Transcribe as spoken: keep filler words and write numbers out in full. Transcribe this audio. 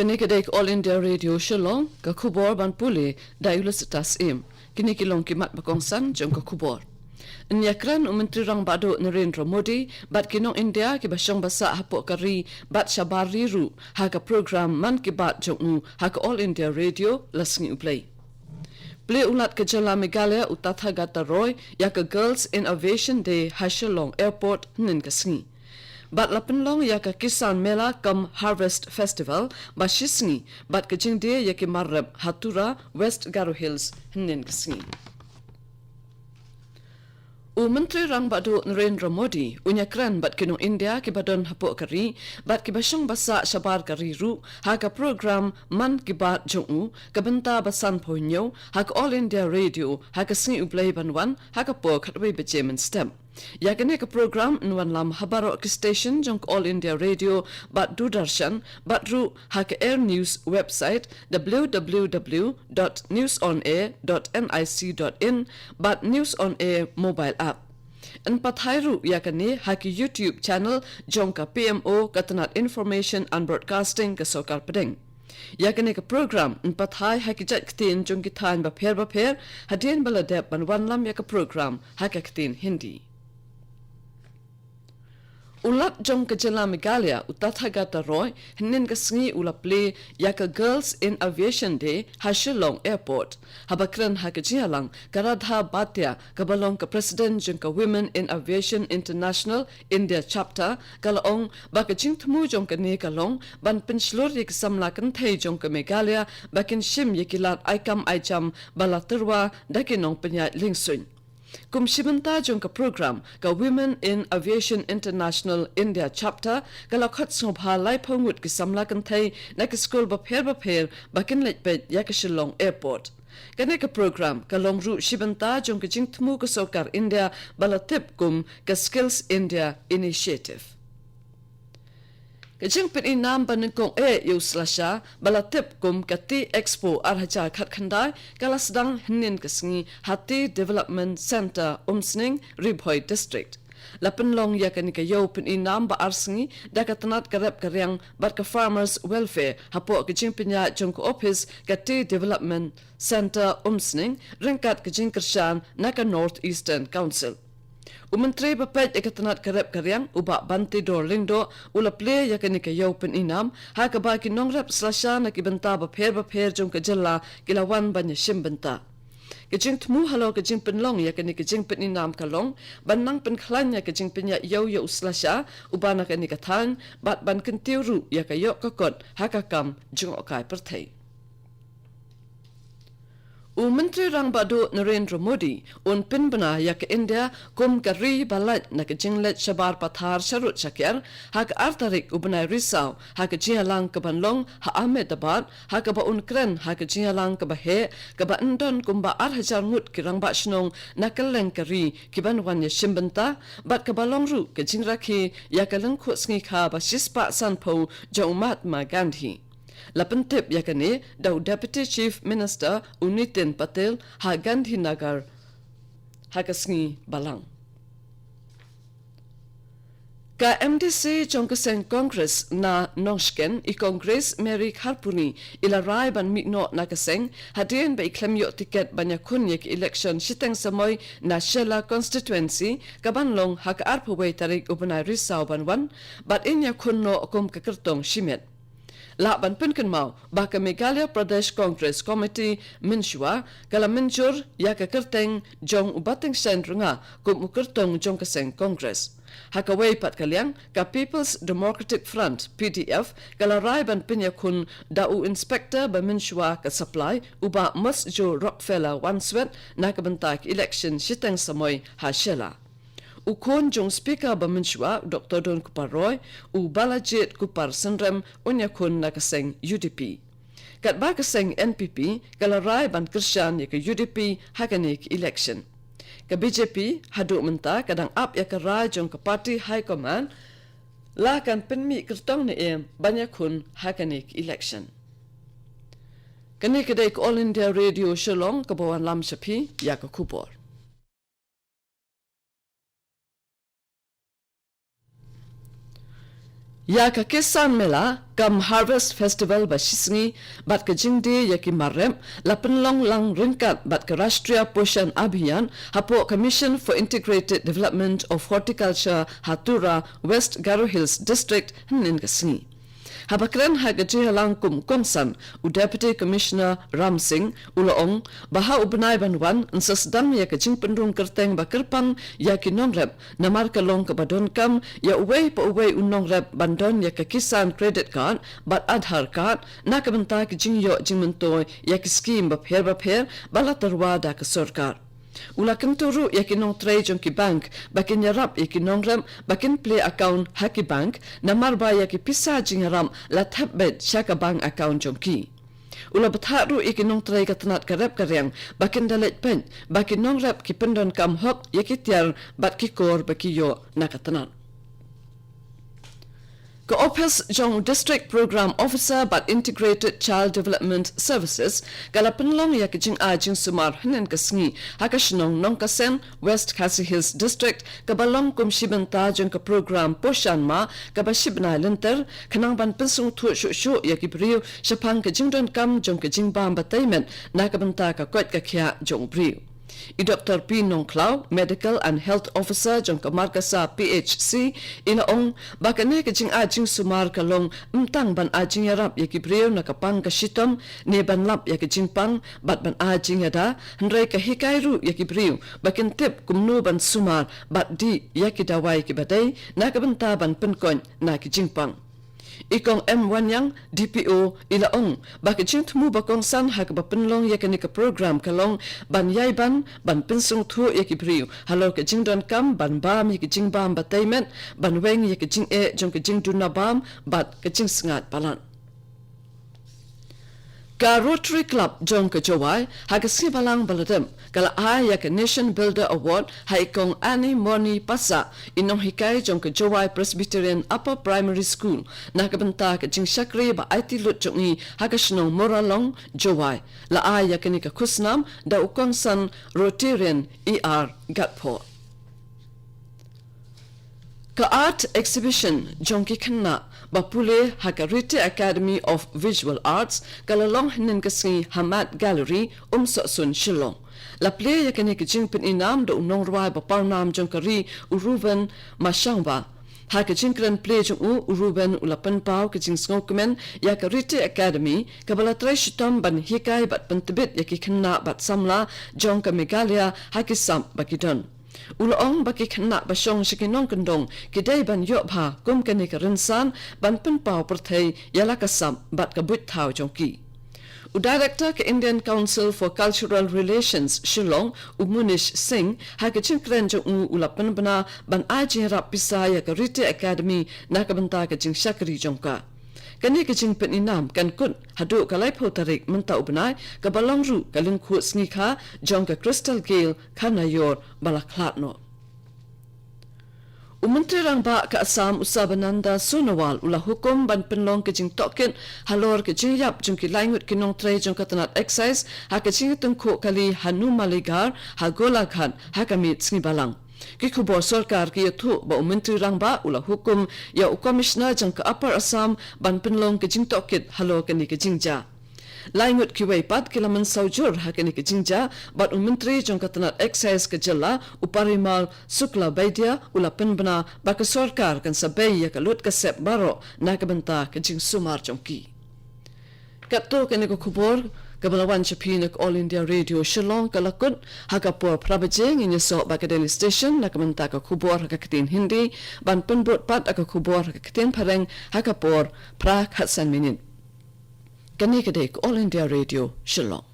Kane ka dei ka All India Radio Shillong, ka khubor ban pule da u Lisitas Im. Kine ki long ki mat ba kongsan jong ka khubor. Yn ïakren u Myntri Rangbah Duh Narendra Modi bad ki nong India kiba shong ba sah hapoh ka ri bad shabar ri ruh ha ka program Mann Ki Baat jong u ha ka All India Radio la sngi U Blei. Plie u Lat ka jylla Meghalaya u Tathagata Roy ïa ka Girls in Aviation Day ha Shillong Airport hynnin ka sngi. Bad la pynlong ïa ka Kisan Mela cum Harvest Festival ba shi sngi bad ka jingdie ïa ki mar rep ha Tura, West Garo Hills hynnin ka sngi. U Myntri Rangbah Duh Narendra Modi un ïakren bad ki nong India kiba don hapoh ka ri bad kiba shong ba sah shabar ka ri ruh ha ka program Mann Ki Baat jong u, ka bynta ba sanphew hynñiew ha ka All India Radio ha ka sngi U Blei ban wan ha ka por khatwei baje mynstep. Ïa kane ka program yn wanlam ha baroh ki station jong ka All India Radio bad Doordarshan bad ruh ha ka Air News website, w w w dot news on air dot n i c dot in, bad News on Air mobile app. Yn pathai ruh ïa kane ha ki YouTube channel jong ka P M O, ka Tnad Information and Broadcasting ka Sorkar Pdeng. Ïa kane ka program yn pathai ha ki jait ktien jong ki thaiñ bapher bapher, hadien ba la dep ban wanlam ïa ka program ha ka ktien Hindi. U Lat jong ka jylla Meghalaya u Tathagata Roy hynnin ka sngi u la plie ïa ka Girls in Aviation Day ha Shillong Airport. Haba kren ha ka jingïalang, ka Radha Bhatia kaba long ka President jong ka Women in Aviation International India Chapter ka la ong ba ka jingthmu jong kane ka long ban pynshlur ïa ki samla kynthei jong ka Meghalaya ba kin shim ïa ki lad ai kam ai jam ba la tyrwa da ki nongpynïaid liengsuiñ. Kum shi bynta jong ka program, ka Women in Aviation International India Chapter ka la khot sngewbha laiphew ngut ki samla kynthei na ki skul bapher bapher ba kin leit peit ïa ka Shillong Airport. Kane ka program ka long ruh shi bynta jong ka jingthmu ka Sorkar India ba la tip kum ka Skills India Initiative. Ka jingpyni nam ba nyngkong eh ïa u slasha ba la tip kum ka Tea Expo ar hajar khatkhyndai ka la sdang hynnin ka sngi ha Tea Development Centre, Umsning, Ri Bhoi District. La pynlong ïa kane ka ïew pyni nam ba ar sngi da ka tnat ka rep ka riang bad ka Farmers Welfare hapoh ka jingpynïaid jong ka ophis ka Tea Development Centre, Umsning, ryngkat ka jingkyrshan na ka North Eastern Council. U Myntri ba peit ïa ka tnat ka rep ka riang, u Bah Bantador Lyngdoh, u la plie ïa kane ka ïew pyni nam ha kaba ki nongrep slasha na ki bynta bapher bapher jong ka jylla ki la wan ban ïashim bynta. Ka jingthmu halor ka jingpynlong ïa kane ka jingpyni nam ka long ban nang pynkhlaiñ ïa ka jingpynïaid ïew ïa u slasha uba na kane ka thaiñ bad ban kyntiew ruh ïa ka ïoh ka kot ha ka kam jngohkai pyrthei. U Myntri Rangbah Duh Narendra Modi un pynbna ïa ka India kum ka ri ba lait na ka jingleit shabar pathar sharud shaker ha ka ar tarik u bnai Risaw ha ka jingïalang kaban long ha Ahmedabad, ha kaba un kren ha ka jingïalang kaba heh kaba yn don kumba ar hajar ngut ki rangbah shnong na kylleng ka ri kiban wan ïashim bynta bad kaba long ruh ka jingrakhe ïa ka lyngkhuh sngi kha ba shispah sanphew jong u Mahatma Gandhi. La pyntip ïa kane da u Deputy Chief Minister u Nitin Patel ha Gandhinagar ha ka sngi balang. Ka M D C jong ka seng Congress na Nongshken, i Congress Mary Kharpuri, i la rai ban mih noh na ka seng hadien ba i khlem ïoh tiket ban ïakhun ïa ka election shiteng samoi na Shella constituency kaban long ha ka arphew wei tarik u bnai Risaw ban wan, bad in ïakhun noh kum ka kyrtong shimet. Lah ban pynkynmaw ba ka Meghalaya Pradesh Congress Committee mynshuwa ka la mynjur ïa ka kyrteng jong u Batingshaiñ Rnga kum u kyrtong jong ka seng Congress. Ha kawei pat ka liang, ka People's Democratic Front, P D F, ka la rai ban pynïakhun da u Inspector ba mynshuwa ka Supply, u Bah Mosjoe Rockefeller Wanswett na ka bynta ka election shiteng samoi ha Shella. U khun jong Speaker ba mynshuwa, Doctor Donkupar Roy, u Balajied Kupar Synrem, un ïakhun na ka seng U D P. Katba ka seng N P P ka la rai ban kyrshan ïa ka U D P ha kane ka election. Ka B J P haduh mynta ka dang ap ïa ka rai jong ka Party High Command, la kan pynmih kyrtong ne em ban ïakhun ha kane ka election. Kane ka dei ka All India Radio Shillong kaba wanlam sha phi ïa ka khubor. Ïa ka Kisan Mela, kam Harvest Festival ba shisngi, bad ka jingdie ïa ki mar rep, la pynlong lang ryngkat bad ka Rashtriya Poshan Abhiyan, hapoh ka Mission for Integrated Development of Horticulture ha Tura, West Garo Hills District, hynnin ka sngi. Haba kren ha ka jingïalang kum kongsan, u Deputy Commissioner Ram Singh, u la ong, ba ha u bnai ban wan, yn sa sdang ïa ka jingpynrung kyrteng ba kyrpang, ïa ki nongrep, namar ka long kaba donkam, ïa uwei pa uwei u nongrep ban don ïa ka Kisan Credit Card, bad Aadhaar Card, na ka bynta ka jingïoh jingmyntoi, ïa ki skim bapher bapher, ba la tyrwa da ka sorkar. U la kyntu ruh ïa ki nongtrei jong ki bank, ba kin ïarap ïa ki nongrep, ba kin plie account ha ki bank, namar ba ïa ki pisa jingïarap, la thep beit sha ka bank account jong ki. U la bthah ruh ïa ki nongtrei ka tnat ka rep ka riang, ba kin da leit peit, ba ki nongrep ki pyndonkam hok, ïa ki tiar, bad ki kor ba ki ïoh na ka tnat. Ka ophis jong u District Program Officer bad Integrated Child Development Services, ka la pynlong ïa ka jingai jingsumar hynnin ka sngi, ha ka shnong Nongkasen, West Khasi Hills District, kaba long kum shi bynta jong ka program Poshan Ma, kaba shi bnai lynter, khnang ban pynsngewthuh shuh shuh ïa ki briew, shaphang ka jingdonkam jong ka jingbam batai met, na ka bynta ka koit ka khiah jong u briew. I Doktor P Nongkhlaw, Medical and Health Officer jong ka Markasa P H C, i la ong, ba kane ka jingai jingsumar ka long, ym tang ban ai jingïarap ïa ki briew na ka pang ka shitom, ne ban lap ïa ka jingpang, bad ban ai jingïada, hynrei ka hikai ruh ïa ki briew, ba kin tip kumno ban sumar, bad dih ïa ki dawai kiba dei, na ka bynta ban pynkoit, na ki jingpang. I Kong M Wanyang, D P O, i la ong, ba ka jingthmu ba kongsan ha kaba pynlong ïa kane ka program ka long, ban ïai ban, ban pynsngewthuh ïa ki briew, halor ka jingdonkam, ban bam ïa ka jingbam batai met, ban weng ïa ka jingeh, jong ka jingduna bam, bad ka jingsngaid palat. Ka Rotary Club jong ka Jowai, ha ka sngi balang ba la dep, ka la ai ïa ka Nation Builder Award, ha i Kong Annie Morni Passah, i nonghikai jong ka Jowai Presbyterian Upper Primary School, na ka bynta ka jingshakri ba aiti lut jong i, ha ka shnong Moralong, Jowai. La ai ïa kane ka khusnam, da u kongsan Rotarian E R Gatphoh. Ka art exhibition jong ki khynnah ba pule ha ka Riti Academy of Visual Arts ka la long hynnin ka sngi ha Mat Gallery, Umsohsun, Shillong. La plie ïa kane ka jingpyni nam da u nongrwai ba pawnam jong ka ri, u Reuben Mashangwa. Ha ka jingkren plie jong u, u Reuben u la pynpaw ka jingsngewkmen ïa ka Riti Academy kaba la trei shitom ban hikai bad pyntbit ïa ki khynnah bad samla jong ka Meghalaya ha ki sap ba ki don. U la ong ba ki khynnah ba shong sha ki nongkyndong ki dei ban ïoh bha kum kane ka rynsan ban pynpaw pyrthei ïa la ka sap bad ka buit thaw jong ki. U Director ka Indian Council for Cultural Relations Shillong, u Munish Singh, ha ka jingkren jong u u la pynbna ban ai jingïarap pisa ïa ka Riti Academy na ka bynta ka jingshakri jong ka. Kane ka jingpyni nam kan kut haduh ka laiphew tarik mynta u bnai, kaba long ruh ka lyngkhuh sngi kha jong ka Crystal Gayle Kharnaior ba la khlad noh. U Myntri Rangbah ka Assam, u Sarbananda Sonowal, u la hukum ban pynlong ka jingtohkit halor ka jingïap jong ki lai ngut ki nongtrei jong ka tnat Excise ha ka jingïatyngkhuh kali ha Numaligarh, ha Golaghat, ha ka miet sngi balang. Ki khubor sorkar ki ïathuh ba u Myntri Rangbah u la hukum ïa u Commissioner jong ka Upper Assam ban pynlong ka jingtohkit halor kane ka jingjia. Lai ngut kiwei pat ki la mynsaw jur ha kane ka jingjia, bad u Myntri jong ka tnat Excise ka jylla, u Parimal Suklabaidya, u la pynbna ba ka sorkar kan sa bei ïa ka lut ka sep baroh na ka bynta ka jingsumar jong ki. Katto kane ka khubor kaba la wan sha phi na ka All India Radio Shillong ka la kut, ha ka por phra baje ngin ïasoh bad ka Delhi Station na ka bynta ka khubor ha ka ktien Hindi, ban pynbud pat ha ka khubor ha ka ktien Phareng ha ka por phra khatsan minit. Kane ka dei ka All India Radio Shillong.